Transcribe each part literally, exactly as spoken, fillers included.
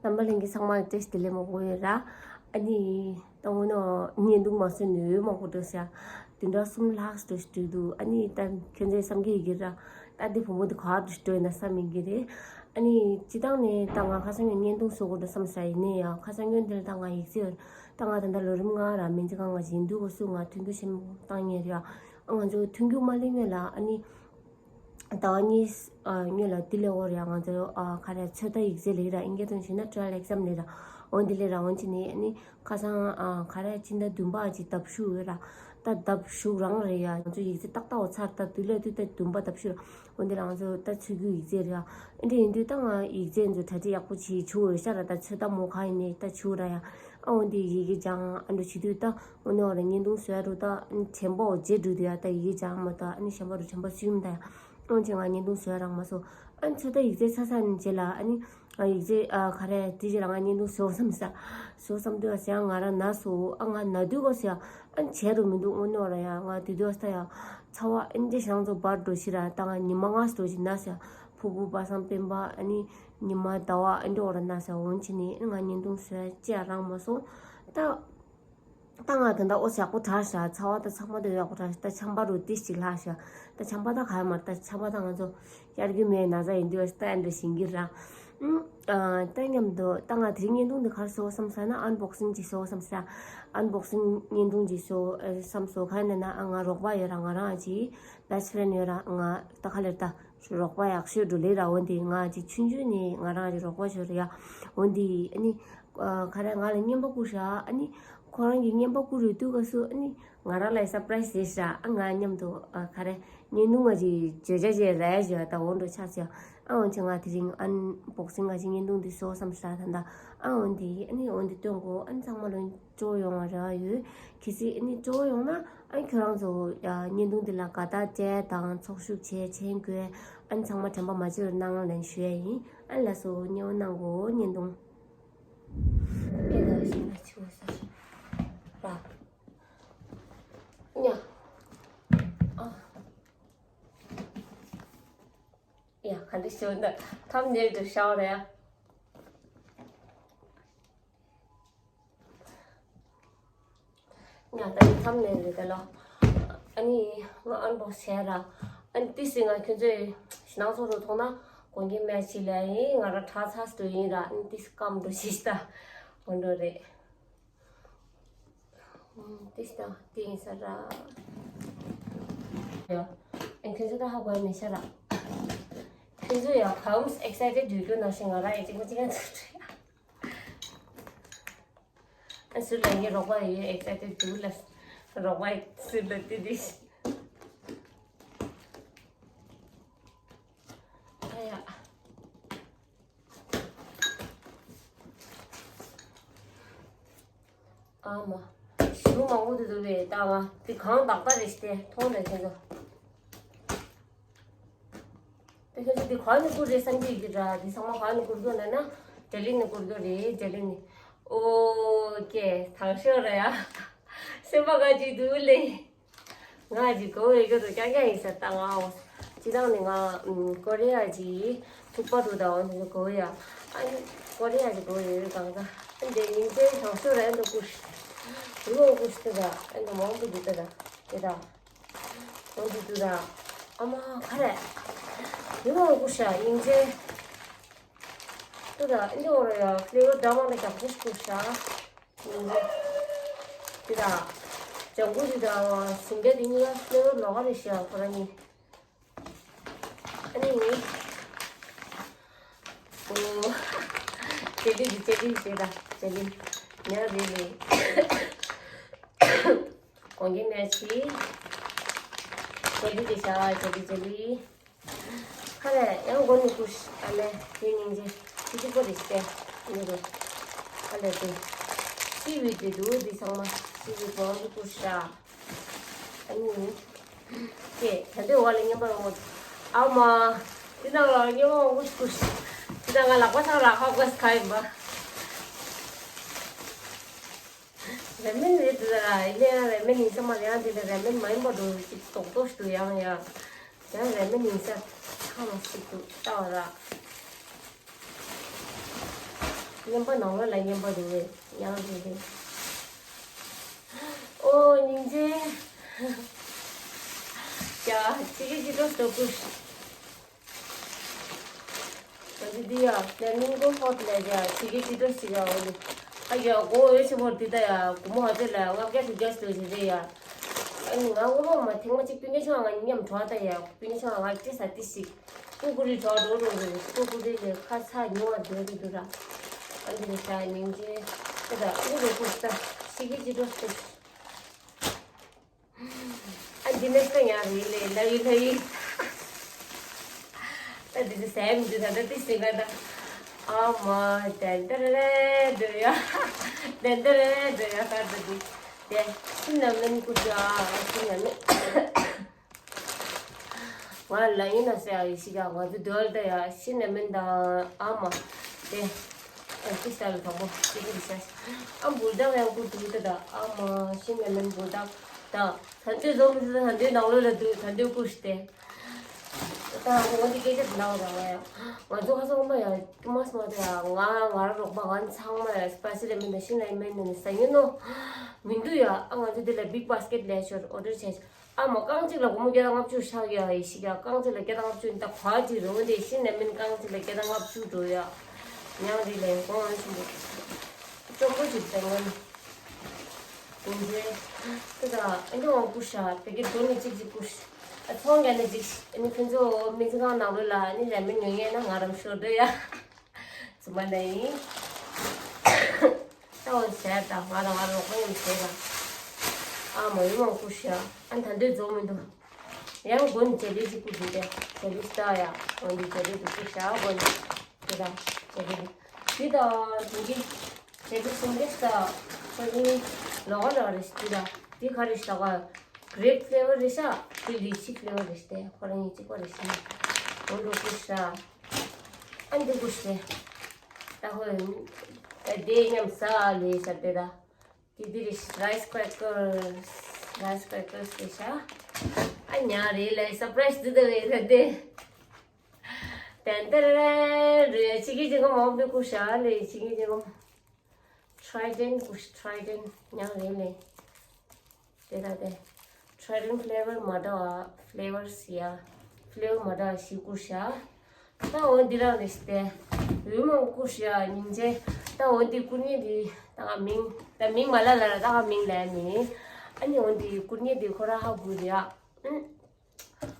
བསམ་པ་ལྷན་རྒྱས་ཚང་མ་བཀྲ་ཤིས་བདེ་ལེགས་མང་པོ་ཡོད་ར། ཨ་ནི་ད་འོ་ན་བརྙན་ཐུང་མ་བཟོས་ནས་འོས་མང་པོ་འགྲོ་ཤག་བདུན་ཕྲག་གསུམ་ལྷག་འགྲོ་ཞིག་འགྲོ་འདུག་ཨ་ནི་ད་ཁྱོད་ཚོས་བསམ་གྱི་ཡོད་ཀྱི་ར། ད་འདི་བུ་མོ་འདི་ག་བར་འགྲོ་ཞིག་འགྲོ་ཡོད་ན་བསམ་ཡིན་གྱི་རེད། ཨ་ནི་སྤྱི་བཏང་ནས་ད་ང་ཁ་སང་ཉིན་བརྙན་ཐུང་བཟོ་དགོས་འགྲོ་བསམ་ཤག་ཡིན་ནའི་ཡང་ཁ་སང་ཉིན་འདིར་ད་ང་ཡིག་ཚད་ད་ང་ད་ལྟ་ལོ་རིམ་ལྔ་ར་མིན་ཅི་གང་ང་ཞིག་ཡིན་འདུག་གོ་སུ་ང་མཐུན་འགྱུར་ཆེན་པོ་བཏང་ངེས་རེད། ཨ་ང་ཚོ་མཐུན་འགྱུར་མ་ལེན་ངེས་ལ་ཨ་ནི། ཟླ་བ་གཉིས་ཨ་སྔོན་ལ་དེ་ལས་འོར་ཡང་ང་ཚོ་ཨ་ག་རེ་ཚོད་ལྟ་ཡིག་ཚད་ལས་ར་ཨིན་སྐད་ཐོན་བྱས་ན་trial exam ལས་ར་འོན་དེ་ལས་ར་འོན་ཅི་ནས་ཨ་ནི་ཁ་སང་ཨ་ག་རེ་སྤྱི་ཟླ་བདུན་པ་ཅིག་ལྡབ་ཞུགས་ཡོད་ར། ད་ལྡབ་ཞུགས་རང་རེད་ཡ། ང་ཚོ་ཡིག་ཚད་ཏག་ཏག་འོ་ཚར་ད་དུས་ལས་དུས་ད་བདུན་པ་ལྡབ་ཞུགས་ར། འོན་དེ་ར་ང་ཚོ་ད་ཚུད་རྒྱུ་ཡིག་ཚད་རེད་ཡ། ཨ་འདྲ་ཡིན་དུས་ད་ང་ཡིག་ཚད་ཚོ་གྲ་སྒྲིག་ཡག་པོ་བྱེད་ཆུག་འོས་ཤ་ར། ད་ཚོད་ལྟ་མོ་ག་ཡིན་ནས་ད་ཆུག་ར་ཡ། ཨ་འོན་དེ་ཡི་གེ་སྦྱང་ཨ་འདྲ་བྱེད་དུས་ད། འོ་ནི་འོ་ར་བརྙན་ཐུང་བཟོ་ཡ་རུ་ད་ཨ་ནི་དྲན་པ་འོ་རྗེས་འགྲོ་དུས་ཡ་ད་ཡི་གེ་སྦྱང་མ་ད་ཨ་ནི་གཞན་པ་རུ་དྲན་པ་སུ་ཡིན་ད་ཡ། ཨོན་ཅེ་ང་བརྙན་ཐུང་བཟོ་ཡ་རག་མ་སོང་། ཨ་ནི་ཚོད་ལྟ་ཡིག་ཚད་ཚར་ཚར་ནས་རྗེས་ལ་ཨ་ནི་ང་ཡིག་ཚད་ཨ་ག་རེ་དེ་རྗེས་ལ་ང་བརྙན་ཐུང་བཟོ་བསམ་ས་བཟོ་བསམ་དུས་ཨ་ཟེ་ང་ར་ན་སོ་ཨ་ང་ན་དུས་གོ་ཟེ་ཨ་ནི་བྱས་རུ་མི་འདུག་འོ་ནི་འོ་ར་ཡ་ང་དུས་དུས་ཨ་ས་ཡ་ཚ་བ་ཨ་ནི་ཅེ་ཞང་ཚོ་བར་འགྲོ་ཤི་ར་ད་ང་ཉི་མ་ལྔ་སོ་ཞིག་ན་ཟེ་ཕུ་བུ་པ་སངས་སྤེན་པ་ཨ་ནི་ཉི་མ་ཟླ་བ་ཨ་ནི་འོ་ར་ན་ཟེ་འོན་ཅེ་ནི་ཨ་ནི་ང་བརྙན་ཐུང་བཟོ་ཡ་ཅེ་ཡ་རག་མ་སོང་ད། ད་ང་ད་ལྟ་ཨོ་ཡག་པོ་དྲག་ཤག་ཚ་བ་ད་ཚང་མ་ད་ཡག་པོ་དྲག་ཤག་ད་ཆམ་པ་རུ་ཏིས་ཅིག་ལྷག་ཤག་ད་ཆམ་པ་ད་ག་ཡ་མ་ད་ཆམ་པ་ད་ང་ཚོ་དབྱར་རྒྱུན་མའི་ན་ཚ་ཡིན་དུས་ད་ཨ་འདྲ་ཞིང་གི་ར། ཨ་ད་མཉམ་དུ་ད་ང་དེ་རིང་བརྙན་ཐུང་འདི་གར་བཟོ་བསམ་ས་ན་ཨན་བོག་སིང་ཅིག་བཟོ་བསམ་ས། ཨན་བོག་སིང་བརྙན་ཐུང་ཅིག་བཟོ་བསམ་སོ་ག་ཡིན་ན་ཨ་ང་རོགས་པ་ཡོད་ར་ང་རང་ཅིག་best friend ཡོད་ར་ང་ད་ག་ལེར་ད། རོགས་པ་ཡག་ཤོས་འགྲོ་ལེ་ར་འོན་ཏེ་ང་ཅིག་ཆུང་ཆུང་ནས་ང་རང་ཅིག་རོགས་པ་ཞོར་ཡ་འོན་ཏེ་ཨ་ནི་ཁ་ར་ང་ལ་རྔན་པ་བསྐུར་ཤག་ཨ་ནི་ཁོ་རང་གི་རྔན་པ་བསྐུར་རེད་དུས་ག་སུ་ཨ་ནི་ང་རང་ལ་surprise བྱས་ཤག་ཨ་ང་མཉམ་དུ་ཁ་ར་བརྙན་ཐུང་ང་ཅིག་བརྗོད་བྱ་ཅིག་ར་ཡ་ཞོ་ད་འོ་འགྲོ་ཆགས་ཤག་ཨ་འོན་ཅིག་ང་དེ་རིང་unboxing ང་ཅིག་བརྙན་ཐུང་འདི་བཟོ་བསམ་ཤག་ད་ད་ཨ་འོན་ཏེ་ཨ་ནི་འོན་ཏེ་སྟོན་གོ་ཨ་ནི་ཚང་མ་ལོ། གཙོ་བོ་ཡོང་བ་རེ་བ་ཡོད། གལ་སྲིད་ཨ་ནི་གཙོ་བོ་ཡོང་ན་ཨ་ནི་ཁྱོད་རང་ཚོ་ཡ་བརྙན་ཐུང་འདི་ལ་དགའ་རྟགས་སྤྲད་དང་ཚོགས་ཞུགས་བྱས་མཆན་འགོད་ཨ་ནི་ཚང་མ་དྲན་པ་མ་བརྗེད་པར་གནང་རོགས་ལན་ཞུ་ཡ་ཡིན། ཨ་ནི་ལགས་སོ་བརྙན་ཐུང་གནང་གོ་བརྙན་ཐུང་། ཨེ་ད་ཞིག་ན་ཆུ་བོ་ས་ར། ཉ། ཨ། ཡ་ག་འདྲ་ཞིག་འདི་ཐམ་ཉེལ་དུ་ཤའོ་རེ་ཡ། ང་ད་ནི་མཚམས་ལེན་རེད་ད་ལོ། ཨ་ནི་ང་unbox བྱས་ར། ཨ་ནི་ཏི་སི་ང་ཁྱོད་ཚོས་ཞེ་ནང་ཚོ་རུ་ཐོང་ན་གོང་གི་མེ་ཆི་ལ་ཡིན་ང་ར་ཁྲ་ཚ་སྟོད་ཡིན་ར་ཨ་ནི་ཏི་སི་སྐམ་འགྲོ་ཤི་ཤི་ད་འོ་འགྲོ་རེད། ཏི་སི་ད་ཏི་ཡིན་ས་ར། ཡ། ཨ་ནི་ཁྱོད་ཚོ་ད་ཧ་གོ་ཡ་མེད་ཤ་ར། ཁྱོད་ཚོ་ཡ་གམ་excited ཡོད་རྒྱུ་ནང་བཞིན་ང་ར་ཨེ་ཅིག་མ་ཅིག་ཡང་ཚུགས་འགྲོ་ཡ། ཨ་ཟུར་ལ་ངའི་རོགས་པ་ཡོད་excited འདུག་ལ། རོགས་པ་ཟུར་ལ་ཏི་ཏི། ཨ་ཡ། ཨ་མ། ཞུ་མང་པོ་འདུག་འདུག་བས་ད་ང་འདི་གང་དག་པ་རེད་ཤི་སྟེ་མཐོང་ལ་ཁྱེད་ཚོ། དེ་ཁྱེད་ཚོ་འདི་ག་ནས་བསྐུར་རེད་བསམ་གྱི་ཡོད་ཀྱི་འདྲ། འདི་ཚང་མ་ག་ནས་བསྐུར་རྒྱུ་ན་ན་ལྡི་ལི་ནས་བསྐུར་རྒྱུ་རེད་ལྡི་ལི་ནས། ཨོ་ཀེ་དང་ཤོག་ར་ཡ། སེམས་པ་དགའ་གི་འདུག་ལེ། ང་ཅིག་གོ་བའི་ག་རུ་རྐྱང་རྐྱང་ཡིན་ས་ལྟ་ང་འོ། སྤྱི་བཏང་ནས་ང་ཀོ་རི་ཡ་ཅིག་ཐུག་པ་རུ་དང་འོ་འདི་གོ་ཡ། ཨ་ནི་ཀོ་རི་ཡ་ཅིག་གོ་ཡོད་གང་ག་ཨ་འདི་ཉིན་མཚན་དང་ཤོག་ར་ཨ་འདི་བསྐུར། རི་བོ་བསྐུར་ཤི་ད་ཨ་འདི་མང་པོ་འདུག་ད་ད་དེ་ད། འོ་འདི་འདུག་ད། ཨ་མ་ག་རེ། ཡིན་ནོ་ཀུ་ཤ་ཡིན་ཅེ། འདུག་ད་འདི་འོ་ར་ཡ་flavor འདྲ་མ་འདྲ་རྒྱག་ཤེས་ཀུ་ཤ། ཡིན་ཅེ། འདི་ད། ལྗང་གུ་འདི་ད་ཟིང་གེ་འདི་གཉིས་ཀ་flavor ལོགས་ཀ་རེད་ཤག་ཁོ་ར་གཉིས། ཨ་ནི། ཨོ། ཇེ་ལི་འདི་ཇེ་ལི་ཇེ་ད་ཇེ་ལི། ཉག་རེད་རེད། གོང་གི་མེ་ཆི། ཇེ་ལི་དེ་ཤ་ཇེ་ལི་ཇེ་ལི། ཁ་ལས་ཡང་མགོ་ནི་ཀུ་ཤ་ཨ་ལེ་དེ་སྙིང་རྗེ་ཅི་ཅི་པོ་རེད་ཤེ། ཨ་ནི་རུ། ཁ་ལས་དེ། ཤི་བི་དེ་འདུག་འདི་ཚང་མ་ཤི་བི་གོང་གི་ཀུ་ཤ། ཨ་ནི། ཀྱེ་ད་འདོད་བ་ལ་ཉན་པ་རུང་ཨ་མ། འདི་ནང་ལ་ཉན་པ་རུང་ཀུ་ཤ་ཀུ་ཤ། འདི་ནང་ང་ལག་པ་ཚང་ར་ཧ་གོ་ས་ཁ་ཡིན་པ། རེ་མན་རེད་འདུག་ད་ར་ཡིན་ནའང་རེ་མན་ཡིན་ས་མ་རེད་ཡང་འདི་ལ་རེ་མན་མ་ཡིན་པ་འགྲོ་ཅིག་རྡོག་རྡོག་ཞིག་འདུག་ཡང་ཡང་། ཡང་རེ་མན་ཡིན་ས་ཁ་མ་ཞིག་འདུག་ལྟ་བ་ར། བརྙན་པ་ནང་ལོགས་ལ་བརྙན་པ་འདུག་བས། ཡང་རེད་རེད། ཨོ་སྙིང་རྗེ། ཡ་ཕྱི་རྒྱལ་སྤྱི་ཚོགས་སུ་ཀུ། ང་ཚོ་འདི་ཡ་ལས་མིན་གོ་ཧོབ་ལས་ཡ་ཕྱི་རྒྱལ་སྤྱི་ཚོགས་ཤིག་ཡ་འོ་ལི། ཨ་ཡ་གོ་འོས་ཆེན་པོ་འདི་ད་ཡ་སྒོར་མོ་ཧ་ཅོ་ལ་ལྔ་བརྒྱ་དྲུག་བརྒྱ་ཟེར་བཞིན་རེད་ཡ། ཨ་ནི་ང་སྔོན་མ་ཐེངས་མ་གཅིག་སྤུན་ཀྱག་ཆུང་བ་ང་མཉམ་གྲོགས་ད་ཡ་སྤུན་ཀྱག་ཆུང་བ་ང་ཅི་ས་ཏི་ཞིག་ཀུ་ཀུ་རི་གྲོགས་འགྲོ་འགྲོ་རེད། ཀུ་ཀུ་རི་ལས་ཁ་ཚ་ཉུང་བ་འདོད་དུ་འདུག་ར། ཨ་འདི་རེད་ཤག་སྙིང་རྗེ། ད་ད་ཨ་ནི་རེད་ཀུ་ད་ཤི་གི་ཅི་འགྲོ་ཤི། ཨ་འདི་ནས་ད་ཡང་རེད་ལས་ལ་ཡི་ལ་ཡི། ད་འདི་ཚོ་ཟས་མི་འདུག་ད་ད་ཏི་སི་ག་ད། ཨ་མ་དན་ཏ་རེ་རེ་འདོད་ཡ། དན་ཏ་རེ་རེ་འདོད་ཡ་ཁ་ད་འདི། དེ་ཤི་ན་མིན་ཀུ་ཅ་ཤི་ན་མིན། ང་ལ་ཡིན་ན་ཟེར་ཡ་ཡི་ཤི་ག་ང་ཚོ་འདོད་ད་ཡ་ཤི་ན་མིན་ད་ཨ་མ། དེ་ཨ་ཅི་ས་ལ་དང་པོ་ཅི་གི་ཤ་ཤ་ཨ་འབུར་དག་ཡང་ཀུ་འདུག་ད་ད་ཨ་མ་ཤི་ན་མིན་འབུར་དག་ད་ད་འདོད་ལོ་མི་ཚོ་ད་འདོད་ནང་ལོ་ལ་འདུག་ད་འདོད་ཀུ་ཤི་དེ། ད་འོ་འདི་སྐད་ཆ་འདི་ལའོ་ར་བ་ཡ། ང་ཚོ་ཁ་སང་མ་ཡ་ཀི་མ་སི་མ་ད་ཡ་ང་ང་ར་རོགས་པ་ང་ཚང་མ་ཡ་སི་པ་སི་རེ་མིན་ད་ཤི་ན་ཡི་མེད་ནི་ནི་ས་ཉིན་ནོ། མི་འདུག་ཡ། ཨ་ང་ཚོ་འདི་ལ་བིག་བྷ་སི་ཀེ་ཊི་ལས་ཤོར་ཨོ་ཌར་བྱས། ཨ་མ་རྐང་གཅིག་ལ་སྒོར་མོ་བརྒྱ་དང་ལྔ་བཅུ་ཆག་ཡ་ཡི་ཤི་ཡ། རྐང་གཅིག་ལ་བརྒྱ་དང་ལྔ་བཅུ་ད་ག་ཅིག་རེད། འོ་འདི་ཤི་ན་མིན་རྐང་གཅིག་ལ་བརྒྱ་དང་ལྔ་བཅུ་འགྲོ་ཡ། ཉང་རི་ལས་གོང་ཨ་ཆུ་འདུག་ཅོམ་པོ་ཅིག་དང་ངོ་ནི། ཡིན་ཏེ། ཏི་ད་ཨ་ནི་འོང་ཀུ་ཤ་དེ་གི་དོན་ནི་ཅིག་ཅིག་ཀུ་ཤ། ཨ་ཚོང་རྒྱག་ནི་ཅིག་ཨ་ནི་ཁྱོད་ཚོ་མི་ཚེ་གང་ནང་ལོ་ལ་ཨ་ནི་རེ་མི་ཉོ་ཡས་ན་ང་རང་ཤོར་འདོད་ཡ། ཙི་མ་ནི། ད་འོང་ཟེར་ད་ང་དང་ང་རོགས་པ་ཡང་བྱེད་ད། ཨ་མ་ཡུ་མང་ཀུ་ཤ་ཨ་ད་འདོད་རྫོགས་མི་འདུག་ཡང་སྒོ་ནི་ཇེ་ལི་ཅིག་ཀུ་ཤ་དེ་ཇེ་ལི་ཤ་ཡ་འོང་འདི་ཇེ་ལི་ཀུ་ཤ་སྒོ་ནི། དེ་དང་དེ་དེ་དེ་དང་དེ་གི་དེ་དེ་སུམ་རེ་ཤ་ཁོ་གི་ལོག་ལོག་རེ་ཤ་དེ་དང་དེ་ག་རེ་ཤ་ག་གྲེབ་ཕི་ལེ་ཝར་རེ་ཤ་དེ་ལི་ཆི་ཕི་ལེ་ཝར་རེ་ཤ་དེ་ཁོ་རང་གཉིས་གཅིག་པ་རེ་ཤ་ནི་འོ་འགྲོ་ཀུ་ཤ་ཨ་འདི་ཀུ་ཤ་ད་ཁོ་དེ་མཉམ་ཟ་ལེ་ཤ་དེ་དང་། དེ་འདི་རེད། རའིས་ཀེ་རེ་ཀར་སི། རའིས་ཀེ་རེ་ཀར་སི་རེད་ཤག་ཨ་ཉག་རེད་ལ་སར་པ་རའིས་འདི་ལྟ་བུ་རེད་དེ། ཏན་ཏན་རེད་རེད། ཕྱི་རྒྱལ་གྱི་ངོ་མ་བོ་ཀུ་ཤ་ལེ་ཕྱི་རྒྱལ་གྱི་ངོ་མ། ཊྲའི་ཌེན་ཀུ་ཤ་ཊྲའི་ཌེན་ཉག་རེད་ལེ། དེ་ལྟ་དེ། ཊྲའི་ཌེན་ཕི་ལེ་ཝར་མ་འདྲ་བ་ཕི་ལེ་ཝར་སི་ཡ། ཕི་ལེ་ཝར་མ་འདྲ་བ་ཞིག་ཀུ་ཤ། ད་འོ་འདི་རང་རེད་ཤི་སྟེ། འོས་མང་ཀུ་ཤ་ཡ་སྙིང་རྗེ། ད་འོ་འདི་ཀུ་ཉེ་འདི་ད་ང་མིང་ད་མིང་མ་ལ་ལ་ར་ད་ང་མིང་ལ་མིན། ཨ་ནི་འོ་འདི་ཀུ་ཉེ་འདི་ཁོ་ར་ཧ་གོ་རེད་ཨ། ཨུམ།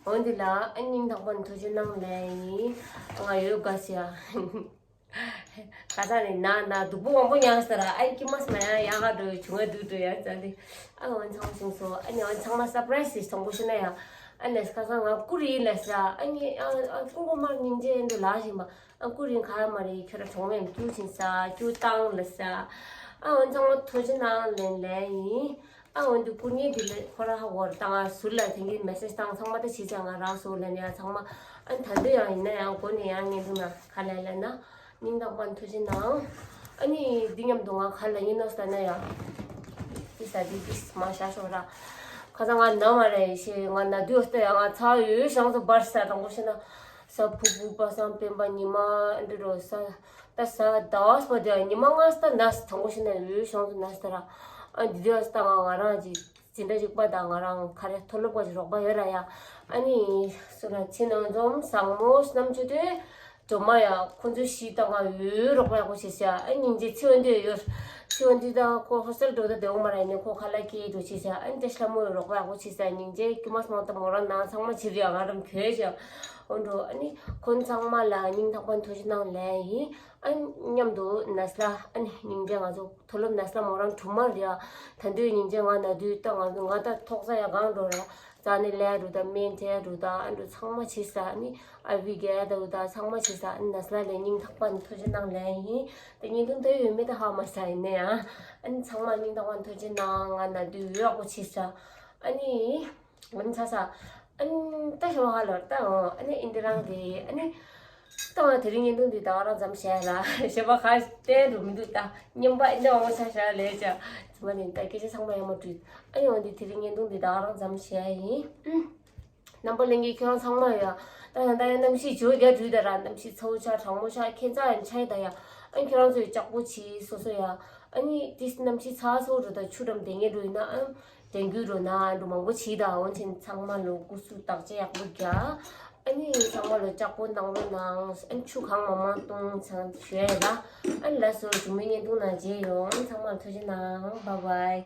འོ་འདི་ལ་ཨ་སྙིང་ཐག་པ་ནས་ཐུགས་རྗེ་གནང་ལེ་ཡིན། ང་ཡོད་དགའ་ཤི་ཡ། ཁ་སང་ནས་ན་ན་སྡུག་པོ་མང་པོ་མྱངས་ས་ར་ཨ་ཀི་མ་སི་མ་ཡ་ཡ་ག་འགྲོ་བྱུང་བ་འདུག་འགྲོ་ཡ་ཙ་ལི། ཨ་འོ་ཚང་མ་ཤིང་སོ་ཨ་ནི་འོ་ཚང་མ་སར་པ་རའིས་ཞིག་ཐོང་པོ་ཤི་ན་ཡ། ཨ་ནི་ཁ་སང་ང་ཀུ་རི་ལ་ས་ཨ་ནི་ཨ་ཨ་ཀུ་ཀུ་མར་སྙིང་རྗེ་འདི་ལ་ཞིང་པ་ཨ་ཀུ་རི་ག་ཡ་མ་རེད་ཁྱོད་ར་གྲོང་མེད་སྐྱུ་ཆིན་ས་སྐྱུ་བཏང་ལ་ས། ཨ་འོ་ཚང་མ་ཐུགས་རྗེ་གནང་ལེ་ལེ་ཡིན། ཨ་འོ་འདི་ཀུ་ཉེ་འདི་ལ་ཁོ་ར་ཧ་གོ་ར་བཏང་ཨ་ཟུར་ལ་དེང་གི་མེ་སེ་ཇི་བཏང་ཚང་མ་ད་ཕྱི་ཆ་ང་རག་སོ་ལ་ནི་ཨ་ཚང་མ་ཨ་ད་འདོད་ཡང་ཡིན་ན་ཡང་སྒོ་ནས་ཡང་ངན་འདུག་ན་ག་ལ་ལ་ན་སྙིང་ཐག་པ་ཐུགས་རྗེ་གནང་། ཨ་ནི་འདི་མཉམ་དུ་ང་ག་ལ་ཡིན་ནོ་ཟེར་ན་ཡང་འདི་ཟ་འདི་འདི་མ་བཞག་ཤོག་ར། ཁ་སང་ང་ན་མ་རེད་ཤེས་ང་ན་དུས་ཨོ་སྟོད་ཡང་ང་ཚ་ཡོད་ཤང་ཚོ་འབར་ས་དྲང་པོ་ཤེས་ན་ས་ཕུ་ཕུ་པ་སང་སྤེན་པ་ཉི་མ་འདི་རོ་ས། ད་ས་ཟླ་བ་སྤོ་དེ་ཉི་མ་ལྔ་ཙམ་ན་དྲང་པོ་ཤེས་ན་ཡོད་ཤང་ཚོ་ན་ས་ར། ཨ་འདི་དུས་ཨོ་སྟོད་ང་ང་རང་གི་འཛིན་གྲྭ་རིག་པ་དང་ང་རང་ག་རེ་མཐོ་སློབ་པ་ཞིག་རོགས་པ་ཡོད་ར་ཡ། ཨ་ནི་སུ་ན་ཕྱི་ནང་འཛོམས་བཟང་མོ་རྣམ་དཔྱོད་དེ་སྒྲོལ་མ་ཡ་ཁོ་ཚོའི་གཞིས་ད་ང་ཡོད་རོགས་པ་ཡག་པོ་བྱེད་ཤག་ཨ་སྙིང་རྗེ་ཚེ་བ་འདུས་ཡོད། ཚེ་བ་འདུས་ད་ཁོ་ཧོ་སི་ཊེལ་འགྲོ་ད་དེ་འོ་མ་ར་ནི་ཁོ་ཁ་ལག་སྐྱེལ་འགྲོ་བྱེད་ཤག་ཨ་ནི་ཏེ་ཤ་མོ་ཡོད་རོགས་པ་ཡག་པོ་བྱེད་ཤག་སྙིང་རྗེ་དཀྱུས་མ་སོང་ད་མོ་རང་ནང་ཚང་མ་བྱེད་རེད་ཡ་ང་རང་གོས་ཤག་འོ་འགྲོ་ཨ་ནི་ཁོ་ཚང་མ་ལ་སྙིང་ཐག་པ་ཐུགས་རྗེ་གནང་ལེ་ཡིན། ཨ་མཉམ་དུ་ན་སླ་ཨ་ནི་སྙིང་རྗེ་ང་ཚོ་མཐོ་སློབ་ན་སླ་མོ་རང་གྲུབ་མ་རེད་ཨ། ད་དུས་སྙིང་རྗེ་ང་ན་དུས་ད་ང་ང་ད་ཐོག་ས་ཡ་གང་འགྲོ་ར་རྩ་ནས་ལས་རུ་ད་སྨན་ཁྲལ་རུ་ད་ཨ་འགྲོ་ཚང་མ་བྱེད་ས་ཨ་ནི་ཨ་བི་གེ་ད་རུ་ད་ཚང་མ་བྱེད་ས་ཨ་ནི་ན་སླ་ལས་སྙིང་ཐག་པ་ནས་ཐུགས་རྗེ་གནང་ལེ་ཡིན། ད་བརྙན་ཐུང་ད་ཡོད་མེད་ད་ཧ་མ་ས་ཡིན་ནའང་ཨ་ནི་ཚང་མ་སྙིང་ཐག་པ་ནས་ཐུགས་རྗེ་གནང་ང་ན་དུས་ཡོད་ཡག་པོ་བྱེད་ས་ཨ་ནི། ང་ཚ་ས། ཨན། ད་ཞོ་ཧ་ལོར་ད་འོ། ཨ་ནི་ཨིན་དི་རང་དེ་ཨ་ནི། ད་ང་དེ་རིང་བརྙན་ཐུང་འདི་ད་ག་རང་མཚམས་བཞག་ལ་ཞེས་པ་ཁ་བསྟན་རུ་མི་འདུག་ད་སྙན་པ་ཨིན་ད་འོ་ས་ཤ་ལས་ཅ། ཙི་མ་ནི་ད་སྐད་ཆ་ཚང་མ་ཡང་མ་དྲུད། ཨ་ནི་འོ་འདི་དེ་རིང་བརྙན་ཐུང་འདི་ད་ག་རང་མཚམས་བཞག་ཡིན། ཨུམ། རྣམ་པ་ལྷན་རྒྱས་ཁྱེད་རང་ཚང་མ་ཡ། ད་ཡང་ད་ཡང་གནམ་གཤིས་ཇོ་རྒྱ་དྲུད་ད་ར་གནམ་གཤིས་ཚ་བོ་ཆ་གྲང་མོ་ཆ་ཁྱེད་ཚ་ཡང་ཆ་ཡི་ད་ཡ། ཨ་ནི་ཁྱེད་རང་ཚོས་ལྕགས་པོ་བྱིས་སོ་སོ་ཡ། ཨ་ནི་ཏིས་གནམ་གཤིས་ཚ་སོ་འགྲོ་དང་ཆུ་འགྲམ་དེ་ངེད་འགྲོ་ཡིན་ན་ཨ་དྲན་རྒྱུ་འགྲོ་ན་འགྲོ་མང་པོ་བྱིས་དང་འོན་ཆེན་ཚང་མ་ལོ་སྐུ་གཟུགས་བདག་གཅེས་ཡག་པོ་རྒྱག་ཨ་ནི་ཚང་མ་ལོ་ལྕགས་པོ་ནང་ལོ་ནང་ཨ་ནི་ཆུ་གང་མང་མང་བཏུང་ཚང་ཞུ་ཡ་ཡིན་ལ། ཨ་ནི་ལ་སོ་ཞུ་མི་བརྙན་ཐུང་ནང་མཇལ་ཡོང་། ཨ་ནི་ཚང་མ་ལ་ཐུགས་རྗེ་གནང་། བཱའི་བཱའི།